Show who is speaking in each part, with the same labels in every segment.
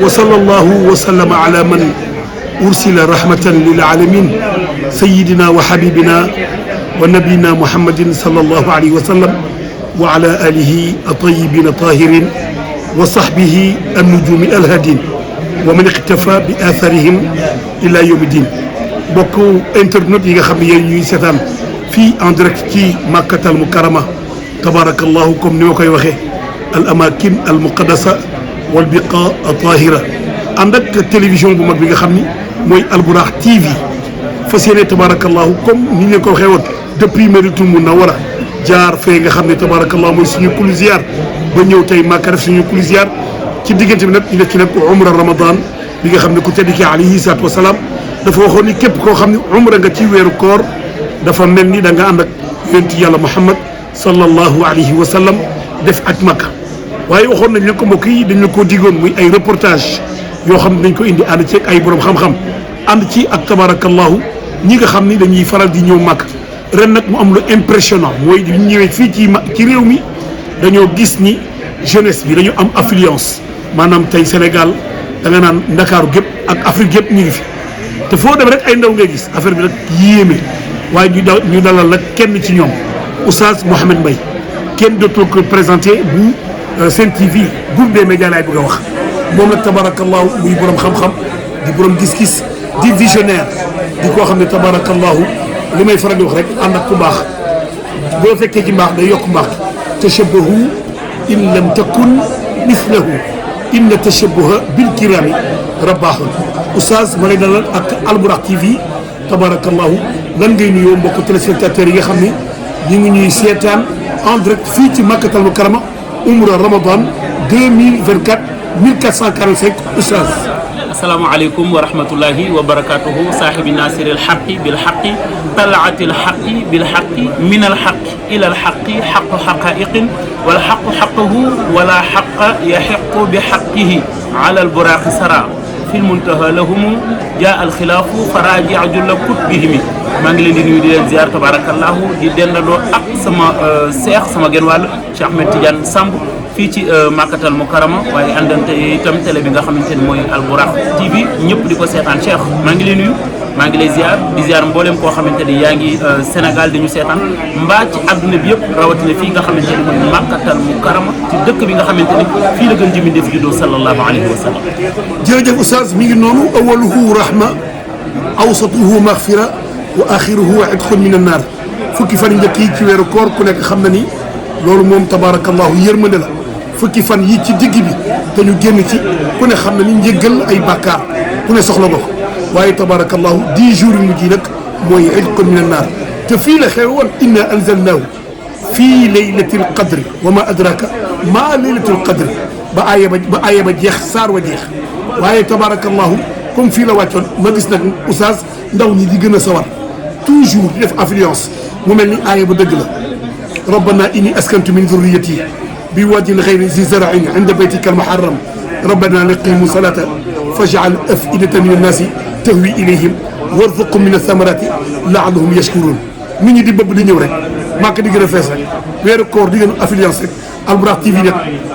Speaker 1: وصلى الله وسلم على من أرسل رحمة للعالمين سيدنا وحبيبنا ونبينا محمد صلى الله عليه وسلم وعلى آله الطيبين الطاهرين وصحبه النجوم الهادين ومن اقتفى بآثارهم إلى يوم الدين بوكو انترنت ييغا خامي ñuy sétane fi en direct ci Makkatal Mukarrama tabarakallahu comme ni ma koy waxee al amakin al muqaddasa wal biqa al tahira ànd ak télévision bu mag bi nga xam ni mooy Albourakh TV fas yéene tabarakallahu comme ni ñu ko waxee woon depuis Médinatul Munawwara jaar fee nga xam ne tabarakallahu mooy suñu kulu ziar ba ñëw tey Makka def suñu kulu ziar ci diggante bi nag ñu def ci nag umra Ramadan bi nga xam ne ku tedd ki alayhi salaatu wasalaam dafa waxoon ni képp koo xam ne umra nga ci weeru koor dafa mel ni da nga ànd ak yonent yàlla Muhammad sallallahu alayhi wa sallam def ak Makka waaye waxoon nañ leen ko mbokk yi dañ la koo digoon muy ay reportage yoo xam ne dañ ko indi ànd ci ay borom xam-xam ànd ci ak tabarakallahu ñi nga xam ni dañuy faral di ñëw Makka ren nag mu am lu impressionnant mooy bi ñu ñëwee fii ci réew mi dañoo gis ni jeunesse bi dañu am affluence maanaam tey Sénégal da nga naan Ndakaaru gépp ak Afrique gépp ñu ngi fi te foo dem rek ay ndaw ngay gis affaire bi nag yéeme waaye ñu dalal nag kenn ci ñoom Oustaz Mouhamed Mbaye kenn dootul ko présenté bu Sen TV groupe des médias laay bëgg a wax moom nag tabarakallahu muy borom xam-xam di borom gis-gis di visionnaire di koo xam ne tabarakallahu li may faral di wax rek ànd ak ku baax boo fekkee ci mbaax day yokk mbaax tashabbahu in lam takun mislahu inna tashabbuha bil kirami rabbahun Oustaz ma lay dalal ak Albourakh TV tabarakallahu lan ngay nuyoo mbokk téléspectateurs yi nga xam ne ñu ngi ñuy seetaan en direct fii ci Makkatal Mukarrama umra Ramadan 2024 1445 Oustaz.
Speaker 2: asalaamaaleykum wa rahmatullahi wa barakatuhu saaxibi nasir alxaqi bilxaqi talaati alxaqi bilxaqi min alxaqi ila alxaqi xaqu xaqaiqin wala xaqu xaqahu wala xaqa yaxiqu bi xaqihi ala alburaaqi sara fi lmuntaha lahumu jaa alxilaafu faraaji julla kutbihimi maa ngi leen di nuyu di leen ziar tabarakallahu di dendandoo ak sama seex sama genn wàll Cheikh Ahmed Tidiane Samb fii ci Makkatal Mukarrama waaye àndante itam télé bi nga xamante ni mooy Albourakh TV ñëpp di ko seetaan Cheikh maa ngi lay nuyu maa ngi lay ziar di ziar mboolem koo xamante ni yaa ngi Sénégal di ñu seetaan mbaa ci àdduna bi yëpp rawatina fii nga xamante ni mooy Makkatal Mukarrama ci dëkk bi nga xamante ni fii la gën ji def juddoo sallallahu alayhi wa sallam.
Speaker 1: jërëjëf Oustaz mi ngi noonu awaluhu rahma awsatuhu maghfira wa axiruhu itqun min annaar fukki fan njëkk yi ci weeru koor ku nekk xam na ni loolu moom tabarakallahu yërmande la fukki fan yi ci digg bi te ñu génn ci ku ne xam na ni njëggal ay bàkkaar ku ne soxla ko waaye tabarakallahu 10 jours yu mujj yi nag mooy itqun min annaar te fii la xew woon inna anzalnaahu fii laylatil qadri wa ma adraka ma laylatul qadri ba aaya ba jeex saar wa jeex waaye tabarakallahu comme fii la wàccoon ma gis nag Oustaz ndaw ñi di gën a sawar toujours di def affluence mu mel ni aaya ba dëgg la rabbana inni askantu min zurriyati bi wadin ghayri zi zar'in inda baytika al-muharram rabbana liqimu salata faj'al af'idatan min an-nasi tahwi ilayhim warzuqhum min ath-thamarati la'allahum yashkurun nit ñi di bëgg di ñëw rek Makka di gën a fees rek weeru koor di gën a affluence rek Albourakh TV nag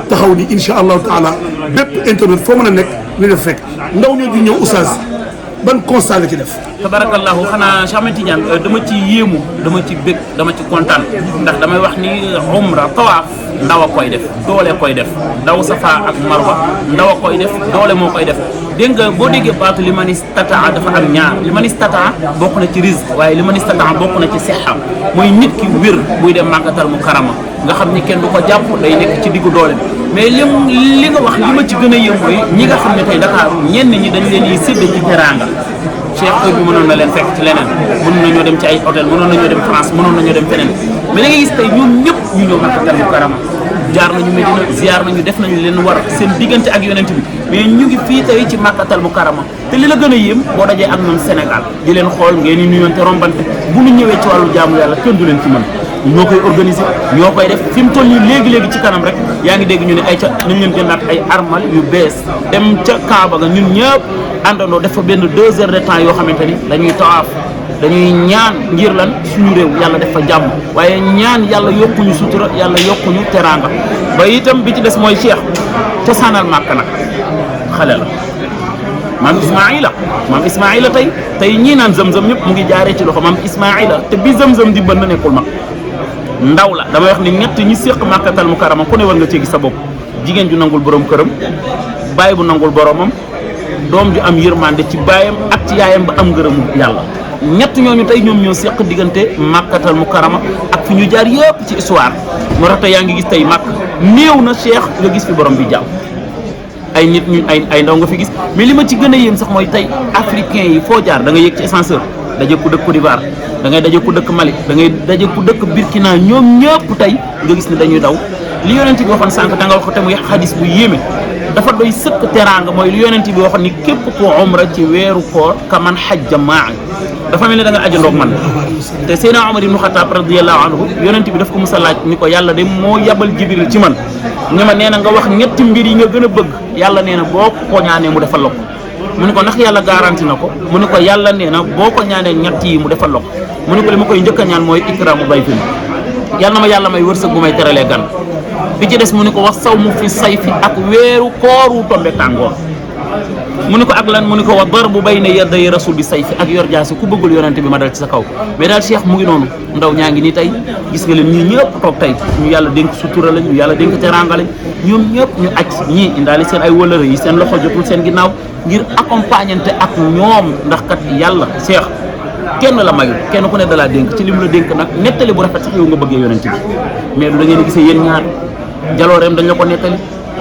Speaker 1: taxaw ni incha allahu taala bépp internet foo mën a nekk li def fekk ndaw ñoo di ñëw Oustaz ban constat la ci def.
Speaker 2: tabarakallahu xanaa Cheikh Ahmed Tidiane dama ci yéemu dama ci bég dama ci kontaan ndax damay wax ni umra tawaaf ndaw a koy def doole koy def daw safa ak marwa ndaw a koy def doole moo koy def dégg nga boo déggee baatu li man istataa dafa am ñaar li man istataa bokk na ci rizq waaye li man istataa bokk na ci sixa mooy nit ki wér buy dem Makkatal Mukarrama nga xam ni kenn du ko jàpp day nekk ci diggu doole bi mais li nga wax li ma ci gën a yëm mooy ñi nga xam ne tey Dakar ñenn ñi dañ leen di sédd ci teraanga Cheikh heure bi mënoon na leen fekk ci leneen mënoon nañoo dem ci ay hôtel mënoon nañoo dem France mënoon nañoo dem feneen mais da ngay gis tey ñoom ñëpp ñu ñëw Makkatal Mukarrama jaar nañu Medina ziar nañu def nañu leen war seen diggante ak yonent bi mais ñu ngi fii tey ci Makkatal Mukarrama te li la gën a yéem boo dajee ak ñoom Sénégal di leen xool ngeen di nuyonte rombante bu ñu ñëwee ci wàllu jaamu yàlla kenn du leen ci mën ñoo koy organiser ñoo koy def fi mu toll nii léegi-léegi ci kanam rek yaa ngi dégg ñu ne ay ca nañ leen jëndaat ay armal yu bees dem ca Kaaba ga ñun ñëpp àndandoo def fa benn 2 heures de temps yoo xamante ni dañuy tawaaf dañuy ñaan ngir lan suñu réew yàlla def fa jàmm waaye ñaan yàlla yokkuñu sutura yàlla yokkuñu teraanga ba itam bi ci des mooy Cheikh cosaanal Màkka nag xale la maam Ismaïla tey ñii naan Zamzam ñëpp mu ngi jaaree ci loxo maam Ismaïla te bi Zamzam di bënn nekkul mag ndaw la damay wax ni ñett ñi séq Makkatal Mukarrama ku ne war nga cee gis sa bopp jigéen ju nangul borom këram baay bu nangul boromam doom ju am yërmande ci baayam ak ci yaayam ba am ngërëmu yàlla ñett ñooñu tey ñoom ñoo séq diggante Makkatal Mukarrama ak fi ñu jaar yëpp ci histoire moo tax tey yaa ngi gis tey màkk néew na Cheikh nga gis fi borom bi jaaw ay nit ñu ay ndaw nga fi gis mais li ma ci gën a yéem sax mooy tey africain yi foo jaar da nga yëg ci ascenseur daje ku dëkk Côte d'Ivoire da ngay daje ku dëkk Mali da ngay daje ku dëkk Burkina ñoom ñëpp tey nga gis ne dañuy daw li yonent bi waxoon sànq da nga wax ko te muy xadis bu yéeme dafa doy sëkk teraanga mooy li yonent bi waxoon ni képp ku umra ci weeru koor ka man xajja maa dafa mel ni da nga ajandoog man te Seydina Omar ibnu Xataab radiyallahu anhu yonent bi daf ko musa laaj ni ko yàlla de moo yabal Jibril ci man ni ma nee na nga wax ñetti mbir yi nga gën a bëgg yàlla nee na boo ko ñaanee mu defal la ko mu ne ko ndax yàlla garanti na ko mu ne ko yàlla nee na boo ko ñaanee ñett yi mu defal la ko mu ne ko li ma koy njëkk a ñaan mooy ikraamu dayfin yàlla na ma yàlla may wërsëg bu may teralee gan bi ci des mu ne ko wax saw mu fi sayfi ak weeru kooru tombe tàngoor mu ne ko ak lan mu ne ko wa darbu bayna yaday rasul bi sayfi ak yor jaasi ku bëggul yonente bi ma dal ci sa kaw mais daal Cheikh mu ngi noonu ndaw ñaa ngi nii tey gis nga leen ñii ñëpp toog tey ñu yàlla dénk sutura lañ ñu yàlla dénk teranga lañ ñoom ñëpp ñu aj ñii indaale seen ay wëlëre yi seen loxo jotul seen ginnaaw ngir accompagnante ak ñoom ndax kat yàlla Cheikh kenn la mayul kenn ku ne dalaa dénk ci li mu la dénk nag nettali bu rafet sax yow nga bëggee yonente bi mais du da ngeen gisee yéen ñaar jalooreem dañ la ko nettali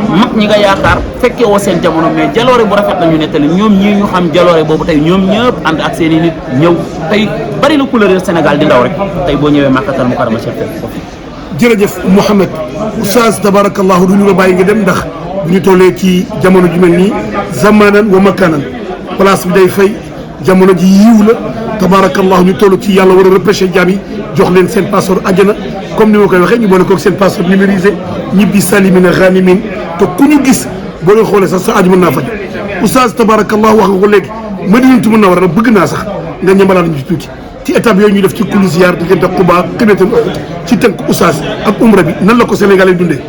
Speaker 2: mag ñi nga yaakaar fekke woo seen jamono mais jaloore bu rafet la ñu nettali ñoom ñii ñu xam jaloore boobu tey ñoom ñëpp ànd ak seen i nit ñëw tey bari na couleur Sénégal di ndaw rek tey boo ñëwee Makkatal Mukarrama Cheikh fekk ko fi.
Speaker 1: jërëjëf Mouhamed oustaz tabarakallahu du ñu la bàyyi nga dem ndax bu ñu tollee ci jamono ju mel nii zamanan wa makanan place bi day fay jamono ji yiw la tabarakallahu ñu toll ci yàlla war a repêché jaam yi jox leen seen passeport àjjana comme ni ma koy waxee ñu boole koog seen passeport numérisé ñibbi salimina ghanimin te ku ñu gis boo leen xoolee sax sa aju mën naa faj oustaz tabarakallah wax nga ko léegi Madinatu Munawwara bëgg naa sax nga ñamalaat ñu ci tuuti ci étape yooyu ñuy def ci kulli ziyaar diggante Quba Qiblatan ci tënk oustaz ak umra bi nan la ko Sénégalais dundee.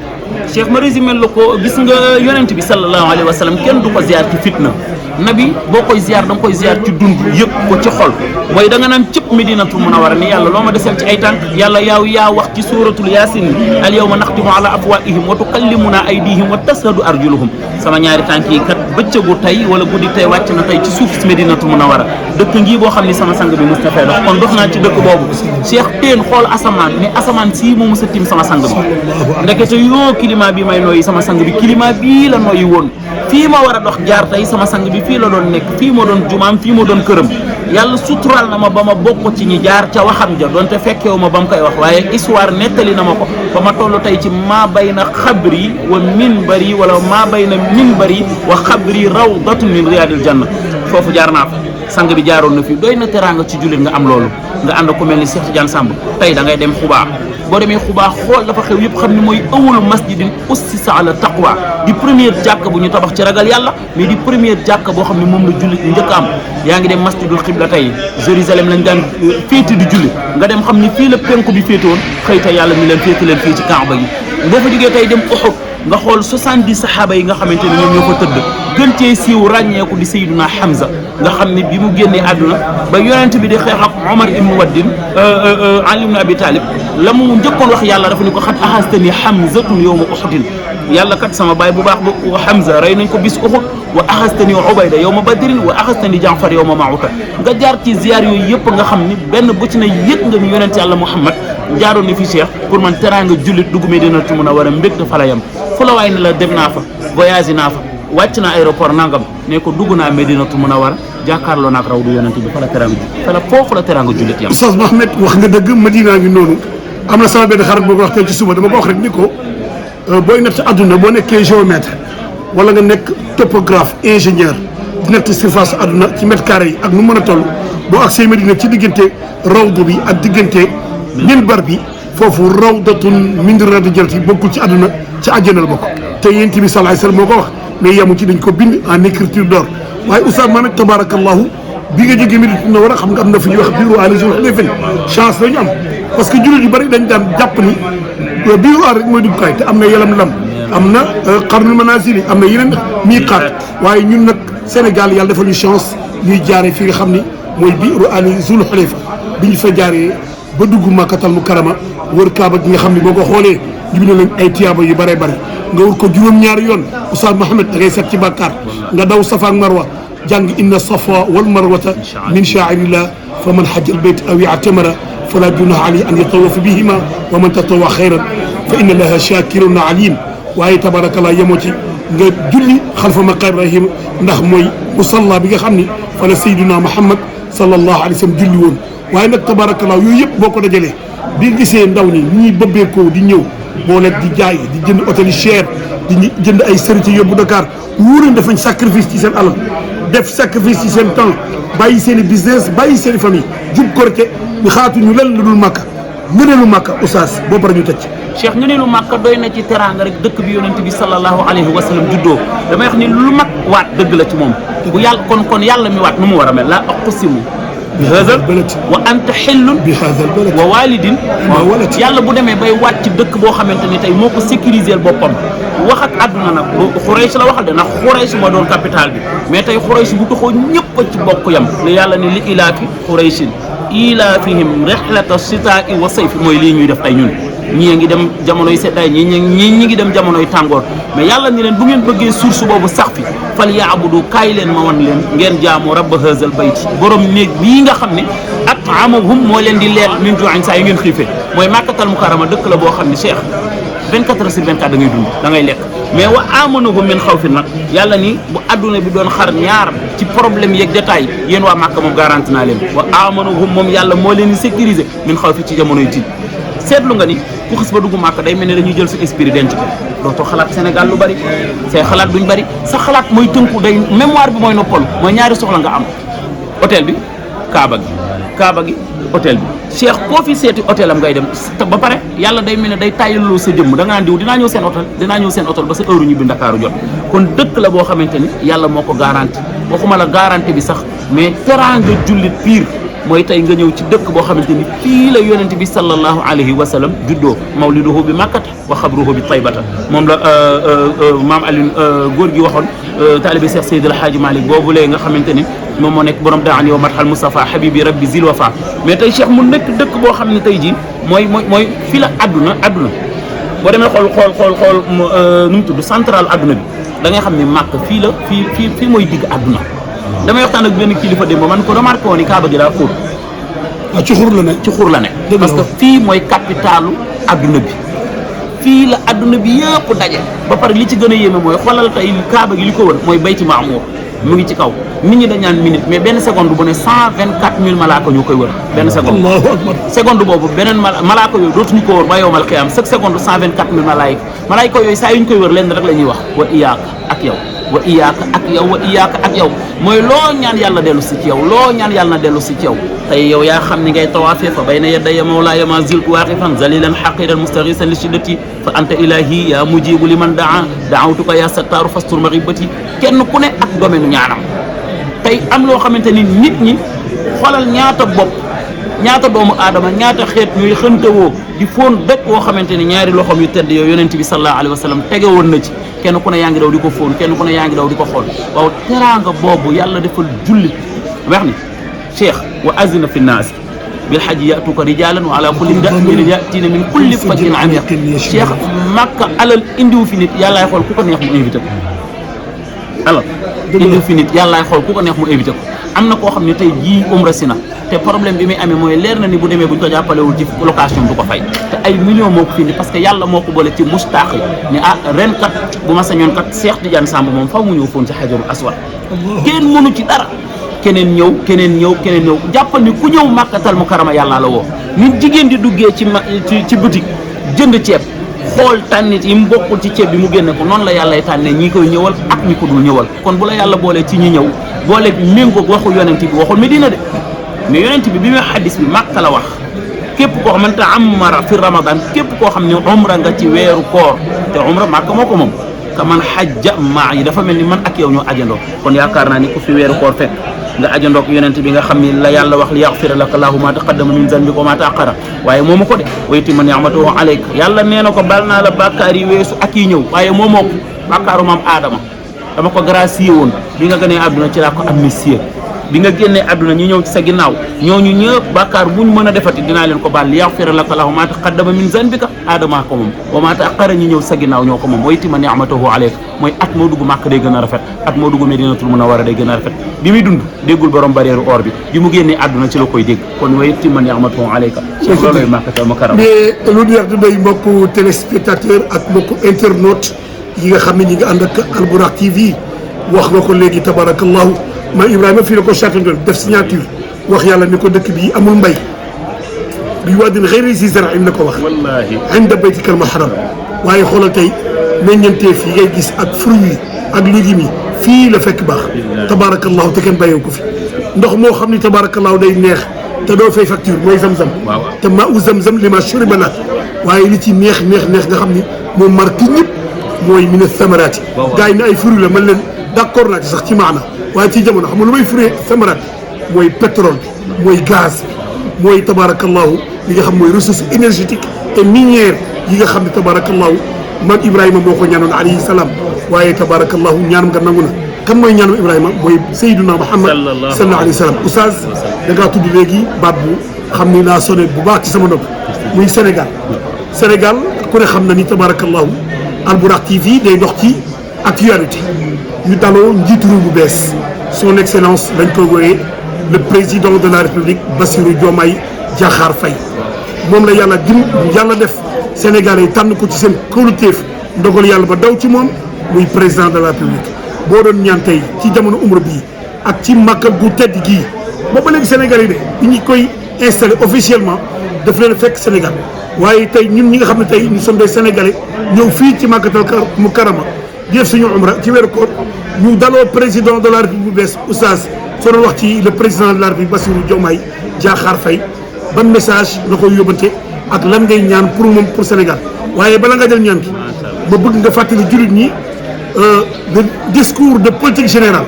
Speaker 2: Cheikh ma résumé la ko gis nga yonent bi sallallahu alayhi wa sallam kenn du ko ziyaar ci fitna nabi boo koy ziyaar da nga koy ziyaar ci dund yëg ko ci xol mooy da nga naan cëpp Madinatul Munawwara ni yàlla loo ma deseel ci ay tànk yàlla yaa wax ci suuratul yaasin al yawma naxtimu ala afwaahihim wa tukallimuna aydihim wa tashhadu arjuluhum sama ñaari tànk yi kat bëccëgu tey wala guddi tey wàcc na tey ci suuf si Madinatul Munawwara dëkk ngii boo xam ni sama sang bi mos na fee dox kon dox naa ci dëkk boobu Cheikh teen xool asamaan ni asamaan sii moo mos a tim sama sang bi ndekete yoo climat bi may nooyi sama sang bi climat bii la nooyi woon fii ma war a dox jaar tey sama sang bi fii la doon nekk fii moo doon jumaam fii moo doon këram yàlla suturaal na ma ba ma bokk ci ñi jaar ca waxam ja doonte fekkewu ma ba mu koy wax waaye histoire nettali na ma ko ba ma toll tey ci maa bayna xabri wa minbari wala maa bayna minbari wa xabri rawdatun min riyaadil janna foofu jaar naa fa sang bi jaaroon na fii doy na teraanga ci jullit nga am loolu nga ànd ku mel ni Cheikh Tidiane Samb tey da ngay dem Xubaa boo demee Xubaa xool dafa xew yëpp xam ne mooy awalu masjidin ussisa ala taqwa di première jàkk bu ñu tabax ci ragal yàlla mais di première jàkk boo xam ne moom la jullit njëkk am yaa ngi dem masjidul xibla tey Jérusalem lañ daan féete di julli nga dem xam ni fii la penku bi féete woon xëy tey yàlla mi leen féete leen fii ci Kaaba yi boo fa jógee tey dem Uhud nga xool 70 saxaaba yi nga xamante ne ñoom ñoo fa tëdd gën cee siiw ràññeeku di Sayyiduna Hamza nga xam ne bi mu génnee àdduna ba yonent bi di xeex ak Omar ibn Waddin Ali ibn Abi Talib la mu njëkkoon wax yàlla dafa ni ko xat ahastani Hamzatun yawma Uhudin yàlla kat sama baay bu baax ba Hamza rey nañ ko bis Uhud wa ahastani Ubayda yawma Badrin wa ahastani Jaafar yawma Ma'uta nga jaar ci ziyaar yooyu yëpp nga xam ni benn bu ci ne yëg nga ni yonent yàlla Muhammad jaaroon ni fi Cheikh pour man teraanga jullit dugg Madinatul Munawwara mbégte fa la yem fu la waay ne la dem naa fa voyage naa fa wàcc na aéroport nangam ne ko dugg naa Madinatul Munawwara jàkkaarloo naak raw du yonent bi fa la teraanga fa la foofu la teraanga jullit yam.
Speaker 1: Oustaz Mohamed wax nga dëgg Madina ngi noonu am na sama benn xarit boo ko wax tey ci suba dama ko wax rek ni ko booy natt adduna boo nekkee géomètre wala nga nekk topographe ingénieur di natt surface adduna ci mètre carré yi ak nu mën a toll boo agsee Madina ci diggante rawdu bi ak diggante minbar bi foofu rawdatun min riyaadil jannati bokkul ci àdduna ci àjjana la bokk te yonent bi sallallahu alayhi wasallam moo ko wax mais yamu ci dañ ko bind en écriture d'or waaye Oustaz Mohamed tabarakallahu bi nga jógee Madinatul Munawwara xam nga am na fu ñuy wax biiru Ali Zul Hulayfa chance la ñu am parce que jullit yu bëri dañ daan jàpp ni biiru Ali rek mooy duggukaay te am na yelam lam am na qarnul manazili am na yeneen miiqaat waaye ñun nag Sénégal yàlla defal ñu chance ñuy jaaree fi nga xam ni mooy biiru ali zul xulayfa bi ñu fa jaaree ba dugg Makkatal Mukarrama wër Kaaba gi nga xam ne boo ko xoolee ñu bind leen ay tiyaaba yu bëree bëri nga wër ko juróom-ñaari yoon Oustaz Mohamed da ngay set ci bàkkaar nga daw Safa ak Marwa jàng inna safa wal marwata min sha'airillah fa man hajja al bayt aw i'tamara fala junaha alayhi an yatawafa bihima wa man tatawwa xayran fa inna allaha shakirun alim waaye tabarakallah yemoo ci nga julli xalfa maqaam Ibrahima ndax mooy musalla bi nga xam ni fa la sayyiduna Muhammad sallallahu alayhi wa sallam julli woon waaye nag tabarakallah yooyu yëpp boo ko dajalee bi gisee ndaw ñi ñuy bëbbeekoo di ñëw boole di jaay di jënd hôtel yi cher di jënd ay sërite yóbbu Dakar wóoreen dafañ sacrifice ci seen alal def sacrifice ci seen temps bàyyi seen i business bàyyi seen i famille jub korite ñu xaatuñu lan lu dul Makka ngëneelu Makka oustaz boo pare ñu tëj
Speaker 2: Cheikh ngëneelu Makka doy na ci teraanga rek dëkk bi yonent bi sallallahu alayhi wa sallam juddoo damay wax ni lu mag waat dëgg la ci moom bu yàlla kon yàlla mi waat nu mu war a mel la aqsimu bi haazal balad wa anta xillun bi haazal balad wa walidin yàlla bu demee bay waat ci dëkk boo xamante ni tey moo ko sécuriser boppam wax ak àdduna nag Xuraysh la waxal de ndax Xuraysh moo doon capital bi mais tey Xuraysh bu taxoo ñëpp a ci bokk yam li yàlla ni li ilaafi Xurayshin ilaafihim rihlata sitaa'i wa sayfi mooy lii ñuy def tey ñun ñii ngi dem jamonoy seddaay ñi ngi dem jamonoy tàngoor mais yàlla ni leen bu ngeen bëggee source boobu sax fi fal yaabudu kaay leen ma wan leen ngeen jaamu rabba haazal bayti borom néeg bii nga xam ne at'amahum moo leen di leel min juu'in saa yi ngeen xiifee mooy Makkatal Mukarrama dëkk la boo xam ne Cheikh 24 heures sur 24 da ngay dund da ngay lekk mais wa amanahum min xawfin nag yàlla ni bu adduna bi doon xar ñaar ci problème yeeg détail yéen waa Makka moom garanti naa leen wa amanahum moom yàlla moo leen di sécuriser min xawfi ci jamonoy tiit seetlu nga ni ku xis ba dugg Makka day mel ne dañuy jël sa esprit denc ko dootoo xalaat Sénégal lu bari say xalaat duñ bari sa xalaat mooy tënku day mémoire bi mooy noppalu mooy ñaari soxla nga am hôtel bi Kaaba gi hôtel bi Cheikh koo fi seeti hôtel am ngay dem ba pare yàlla day mel ne day tàyyaloo sa jëmm da nga naan diw dinaa ñëw seen hôtel ba sa heure ñibbi Ndakaaru jot kon dëkk la boo xamante ni yàlla moo ko garanti waxuma la garanti bi sax mais teraanga jullit pire mooy tey nga ñëw ci dëkk boo xamante ni fii la yonent bi sallallahu alayhi wa sallam juddoo mawliduhu bi makkata wa xabruhu bi taybata moom la maam Alioune góor gi waxoon taalibe Cheikh Seydi El Hadji Malick boobu léegi nga xamante ni moom moo nekk borom daan yow matxal Moustapha habibi rabbi zil wafa mais tey Cheikh mu nekk dëkk boo xam ne tey jii mooy fii la adduna boo demee xool nu mu tudd central adduna bi da ngay xam ne màkk fii la fii mooy digg adduna damay waxtaan ak benn kilifa démb man ko remarqué woon ni Kaaba gi daa xóot
Speaker 1: ci xur la ne
Speaker 2: parce que fii mooy capitalu adduna bi fii la adduna bi yëpp daje ba pare li ci gën a yéeme mooy xoolal tey Kaaba gi li ko wër mooy bayti Maamuur mu ngi ci kaw nit ñi dañ naan minute mais benn seconde bu ne 124000 malaaka ñu koy wër benn seconde
Speaker 1: allahu akbar
Speaker 2: seconde boobu beneen malaaka yooyu dootuñu ko wër ba yowmal xiyaam chaque seconde 124000 malaayika yooyu saa yu ñu koy wër lenn rek la ñuy wax wa iyaaka ak yow wa iyaaka ak yow wa iyaaka ak yow mooy loo ñaan yàlla dellu si ci yow loo ñaan yàlla na dellu si ci yow tey yow yaa xam ni ngay tawaafee fa bayna yadaya mawlaaya ma ziltu waaqifan zalilan xaqiran mustaghisan li shiddati fa anta ilahi ya mujibu liman daa daawtuka ya sattaaru fastur maghibati kenn ku ne ak domaine ñaanam tey am loo xamante ni nit ñi xoolal ñaata bopp ñaata doomu aadama ñaata xeet ñuy xëntawoo di fóon dëkk woo xamante ni ñaari loxoom yu tedd yow yonent bi sallallahu alayhi wa sallam tege woon na ci kenn ku ne yaa ngi daw di ko fóon kenn ku ne yaa ngi daw di ko xool waaw teraanga boobu yàlla defal jullit wax ni cheikh wa azina fi nnaasi bil hajji yatuka rijalan wa ala kulli damirin yatina min kulli fajjin amiq cheikh Makka alal indiwu fi nit yàllaay xool ku ko neex mu invité ko alal indiwu fi nit yàllaay xool ku ko neex mu invité ko am na koo xam ne tey jii umra si na te problème bi muy amee mooy leer na ni bu demee bu ñu ko jàppalewul ci location du ko fay te ay millions moo ko fi indi parce que yàlla moo ko boole ci mustaax yi ni ren kat bu ma sañoon kat Cheikh Tidiane Samb moom faw mu ñëw foon ci xajarul aswad kenn mënu ci dara keneen ñëw jàppal ni ku ñëw Makkatal Mukarrama yàlla la woo nit jigéen di duggee ci boutique jënd ceeb xool tànnit yi mu bokkul ci ceeb bi mu génne ko noonu la yàllay tànnee ñi koy ñëwal ak ñi ko dul ñëwal kon bu la yàlla boolee ci ñi ñëw boolee méngoog waxu yonent bi waxul Medina de mais yonent bi bi muy xaddis bi Makka la wax képp koo xamante amara fi ramadan képp koo xam ne umra nga ci weeru koor te umra Makka moo ko moom ka man xajja maa yi dafa mel ni man ak yow ñoo ajandoo kon yaakaar naa ni ku fi weeru koor fekk nga ajandoog yonent bi nga xam ni la yàlla wax li yaxfira laka llaahu ma taqaddama min zanbika wa ma ta'akhkhara waaye moomu ko de wa yutimma ni'matahu alayka yàlla nee na ko bal naa la bàkkaar yi weesu ak yi ñëw waaye moomoo ko bàkkaaru maam aadama dama ko gracier woon bi nga gënee àdduna ci laa ko amnistier bi nga génnee àdduna ñu ñëw ci sa ginnaaw ñooñu ñëpp bàkkaar buñ mën a defati dinaa leen ko baal li yaxfira laka llaahu ma taqaddama min zanbika aadama ko moom wa ma ta'akhkhara ñu ñëw sa ginnaaw ñoo ko moom wa yutimma ni'matahu alayka mooy at moo dugg Màkka day gën a rafet at moo dugg Medinatul Munawwara day gën a rafet bi muy dund déggul borom barrière or bi mu génnee àdduna ci la koy dégg kon wa yutimma ni'matahu alayka looloy Makkatal Mukarrama
Speaker 1: mais lu neex du doy mbokku téléspectateur ak mbokku internaute yi nga xam ne ñi nga ànd ak Albourakh TV wax nga ko léegi tabarakallahu ma Ibrahima fii la ko chatandoon def signature wax yàlla ni ko dëkk bi amul mbay bi waadin xayri zi zar'in la ko wax
Speaker 2: wallaahi
Speaker 1: inda baytikal muharram waaye xoolal tey meññeenteef yi ngay gis ak fruits yi ak légumes yi fii la fekk baax tabarakallahu te kenn bàyyee ko fi ndox moo xam ni tabarakallahu day neex te doo fay facture mooy zam-zam te maa u zam-zam li ma shuriba la waaye li ci neex nga xam ni moom marqué ñëpp mooy mina samaraati gars yi ne ay fruits la man leen d'accord naa ci sax ci maana waaye ci jamono xam nga lu may fruit samaraat mooy pétrole bi mooy gaz bi mooy tabarakallahu li nga xam mooy ressource énergétique et minière yi nga xam ne tabarakallahu man Ibrahima moo ko ñaanoon alayhi salaam waaye tabarakallahu ñaanam nga nangu na kan mooy ñaanam Ibrahima mooy Seydina Muhammad sallallahu alayhi wa sallam oustaz da ngaa tudd léegi baat bu xam ni laa sonné bu baax ci sama nopp muy Sénégal ku ne xam na ni tabarakallahu Albourakh TV day dox ci actualité ñu daloo njiitu réew bu bees son excellence lañ koy wooyee le président de la république Bassirou Diomaye Diakhar Faye moom la yàlla def Sénégalais yi tànn ko ci seen kóoluteef ndogal yàlla ba daw ci moom muy président de la république boo doon ñaan tey ci jamono umra bii ak ci Makka gu tedd gii booba léegi Sénégalais yi de bi ñu koy installé officiellement daf leen fekk Sénégal waaye tey ñun ñi nga xam ne tey nous sommes des Sénégalais ñëw fii ci Makkatal Mukarrama di def suñu umra ci weeru koor ñu daloo président de la république bu bees oustaz soo doon wax ci le président de la république Bassirou Diomaye Diakhar Faye ban message nga koy yóbbante ak lan ngay ñaan pour moom pour Sénégal waaye bala nga jël ñaan ki ba bëgg nga fàttali jullit ñi le discours de politique générale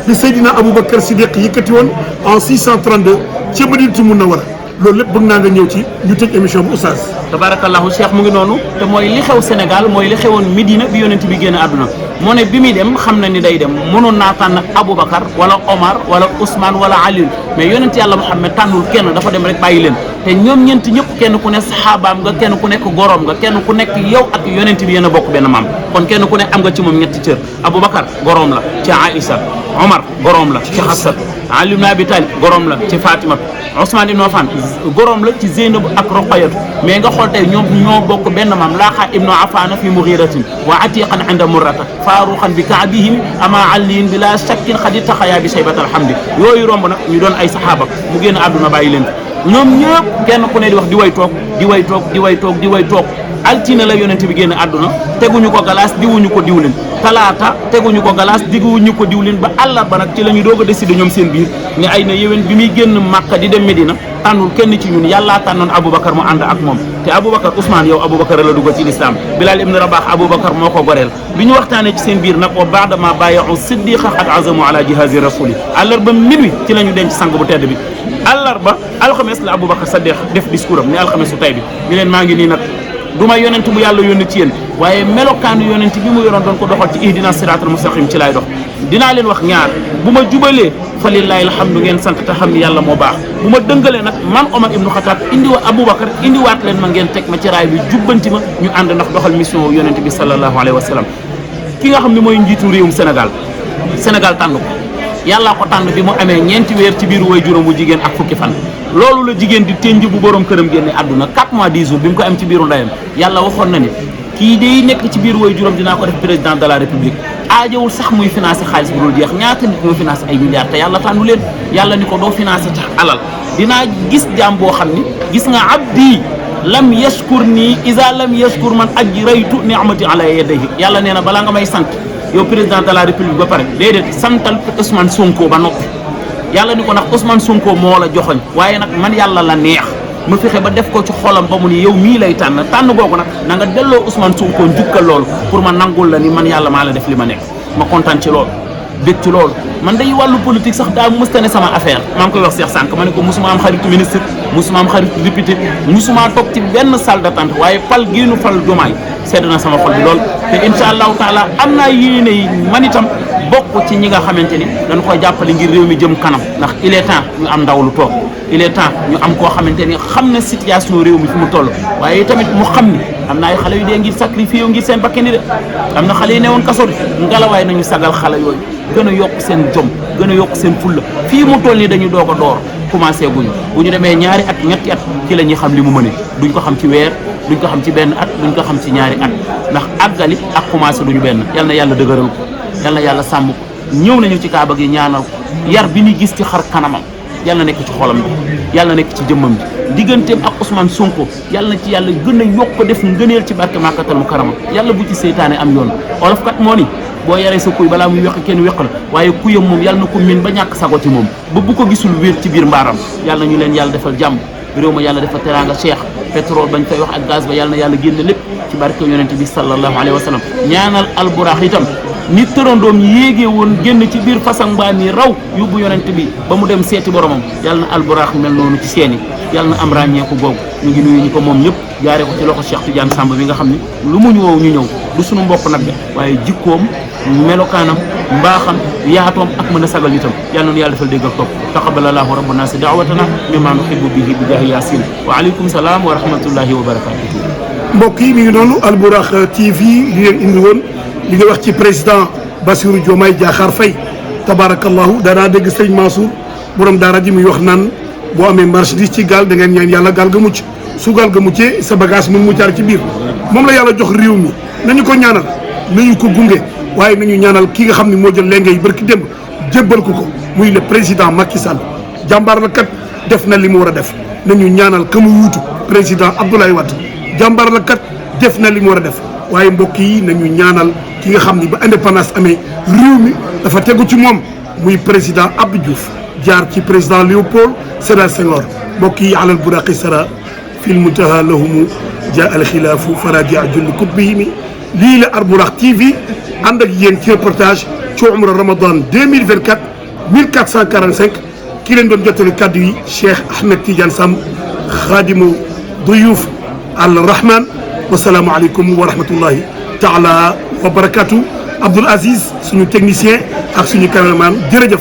Speaker 1: bi Seydina Aboubacar Siddiq yëkkati woon en 632 ca Madinatul Munawwara loolu lépp bëgg naa nga ñëw ci ñu tëj émission bi oustaz
Speaker 2: tabarakallahu Cheikh mu ngi noonu te mooy li xew Sénégal mooy li xewoon Médina bi yonent bi génn àdduna moo ne bi muy dem xam na ni day dem mënoon naa tànn Aboubacar wala Omar wala Ousmane wala Ali mais yonent yàlla Muhammad tànnul kenn dafa dem rek bàyyi leen te ñoom ñeent ñëpp kenn ku ne saxaabaam nga kenn ku nekk goroom nga kenn ku nekk yow ak yonent bi yéen a bokk benn maam kon kenn ku ne am nga ci moom ñetti cër Aboubacar goroom la ci Aïssa Omar goroom la ci Xafsa Ali ibn Abi Talib goroom la ci Fatima Ousmane ibn Affan goroom la ci Zeynab ak Roqayatu mais nga xool tey ñoom ñoo bokk benn maam laaxa ibnu Affan fi mughiratin wa atiqan inda murrata faaruqan bi kaabihim ama aliyin bi la shakkin xadi taxayaa bi shaybat alhamdi yooyu romb nag ñu doon ay saxaaba mu génn àdduna bàyyi leen ñoom ñëpp kenn ku ne di wax di way toog altine la yonent bi génn àdduna teguñu ko galaas diwuñu ko diwlin talaata teguñu ko galaas diwuñu ko diwlin ba àllarba nag ci la ñu doog a décider ñoom seen biir ne ay na yéwén bi muy génn Màkka di dem Medina tànnul kenn ci ñun yàllaa tànnoon Aboubacar mu ànd ak moom te Aboubacar Ousmane yow Aboubacar la dugg ci l'islam Bilal ibn Rabah Aboubacar moo ko goreel bi ñu waxtaanee ci seen biir nag wa baadama bàyyaxu siddiqa xat azamu ala jihazi rasuli àllarba minuit ci la ñu denc sang bu tedd bi àllarba alxames la Aboubacar Saddiq def discours am ne alxamesu tay bi ni leen maa ngi nii nag du ma yonent bu yàlla yónni ci yéen waaye melokaanu yonent bi mu yoroon doon ko doxal ci ihdina siraatal mustaqim ci laay dox dinaa leen wax ñaar bu ma jubalee fa lillahi alhamdu ngeen sant te xam ni yàlla moo baax bu ma dëngalee nag man Omar ibnu Xataab Aboubacar indiwaat leen ma ngeen teg ma ci raay bi jubbanti ma ñu ànd ndax doxal mission yonent bi sallallahu alayhi wa sallam ki nga xam ne mooy njiitu réewum Sénégal tànn ko yàllaa ko tànn bi mu amee ñeenti weer ci biiru way juróom bu jigéen ak fukki fan loolu la jigéen di tënj bu borom këram génne àdduna 4 mois 10 jours bi mu ko am ci biiru ndeyam yàlla waxoon na ni kii day nekk ci biiru way juróom dinaa ko def président de la république aajowul sax muy financé xaalis bu dul jeex ñaata nit ñoo financé ay milliards te yàlla tànnu leen yàlla ni ko doo financé tax alal dinaa gis jaam boo xam ni gis nga abdi lam yashkur nii isa lam yashkur man ajraytu ni'mati ala yadayhi yàlla nee na balaa nga may sant yow président de la république ba pare déedéet santal Ousmane Sonko ba noppi yàlla ni ko ndax Ousmane Sonko moo la joxoñ waaye nag man yàlla la neex ma fexe ba def ko ci xolam ba mu ni yow mii lay tànn googu nag na nga delloo Ousmane Sonko njukkal loolu pour ma nangul la ni man yàlla maa la def li ma nekk ma kontaan ci loolu bég ci loolu man day wàllu politique sax daa mësta ne sama affaire maa ngi koy wax Cheikh sànq ma ne ko musuma am xaritu ministre musuma am xaritu député musuma toog ci benn salle d'attente waaye pal génnu fal Diomaye sedd na sama xol bi lool te incha allahu taala am naa yéene yi man itam bokk ci ñi nga xamante ni dañ koy jàppale ngir réew mi jëm kanam ndax il est temps ñu am ndaw lu toog il est temps ñu am koo xamante ni xam na situation réew mi fi mu toll waaye tamit mu xam ni am na ay xale yu dee ngir sacrifié ngir seen bakkan ni de am na xale yi newoon kaso bi ngelawaay nañu sagal xale yooyu gën a yokk seen jom gën a yokk seen fulla fii mu toll nii dañu doog a door commencé guñu bu ñu demee ñaari at ñetti at ci la ñuy xam li mu mëne duñ ko xam ci weer duñ ko xam ci benn at duñ ko xam ci ñaari at ndax àggali ak commencé duñu benn yal na yàlla dëgëral ko yal na yàlla sàmm ko ñëw nañu ci kaaba gi ñaanal ko yar bi ñu gis ci xar kanamam yàlla na nekk ci xolam bi yàlla na nekk ci jëmmam bi digganteem ak Ousmane Sonko yàlla na ci yàlla gën a yokk def ngëneel ci barke Makkatal Mukarrama yàlla bu ci seytaane am yoon olof kat moo ni boo yaree sa kuy balaa muy weq kenn weq la waaye kuyam moom yàlla na ko miin ba ñàkk sago ci moom ba bu ko gisul wér ci biir mbaaram yàlla na ñu leen yàlla defal jàmm réew ma yàlla defal teraanga cheikh pétrole bañ fay wax ak gaz ba yàlla na yàlla génne lépp ci barke yonente bi sallallahu alayhi wa sallam ñaanal alburax itam ni tërandoom yéegee woon génn ci biir façon mbaa mi raw yóbbu yonente bi ba mu dem seeti boromam yàlla na alburax mel noonu ci seeni yàlla na am ràññeeku googu ñu ngi nuyu ñi ko moom ñëpp jaaree ko ci loxo Cheikh Tidiane Samb bi nga xam ne lu mu ñu woow ñu ñëw du suñu mbopp nag de waaye jikkoom melokaanam mbaaxam yaatoom ak mën a sagal itam yàlla noonu yàlla defal dégg ak topp taqabbalallahu rabbuna si daawatana mimma nuhibbu bihi bi jaahi yaasin wa aleykum salaam wa rahmatullahi wa barakatuh.
Speaker 1: mbokk yi mi ngi noonu Albourakh TV li leen indi woon li nga wax ci président Bassirou Diomaye Diakhar Faye tabarakallahu danaa dégg sëñ Mansour borom daara ji muy wax naan boo amee marchandise ci gaal da ngeen ñaan yàlla gaal ga mucc su gaal ga muccee sa bagage mun muccaar ci biir moom la yàlla jox réew mi nañu ko ñaanal nañu ko gunge waaye nañu ñaanal ki nga xam ne moo jël lenge yi barki démb jébbal ko muy le président Macky Sall jàmbaar la kat def na li mu war a def nañu ñaanal ka mu wuutu président Abdoulaye Wade jàmbaar la kat def na li mu war a def waaye mbokk yi nañu ñaanal ki nga xam ni ba indépendance amee réew mi dafa tegu ci moom muy président Abdou Diouf jaar ci président Léopold Sédar Senghor mbokk yi alal buraqi sara fil muntaha lahumu jaa al xilaafu faradia julli kutbihimi lii la Albourakh TV ànd ak yéen ci reportage ci umra Ramadan 2024 1445 ki leen doon jottali kàddu yi Cheikh Ahmed Tidiane Samb xaadimu duyuuf al rahman wasalaamu aleykum wa rahmatullahi taala wa barakatu Abdoul Aziz suñu technicien ak suñu cameraman jërëjëf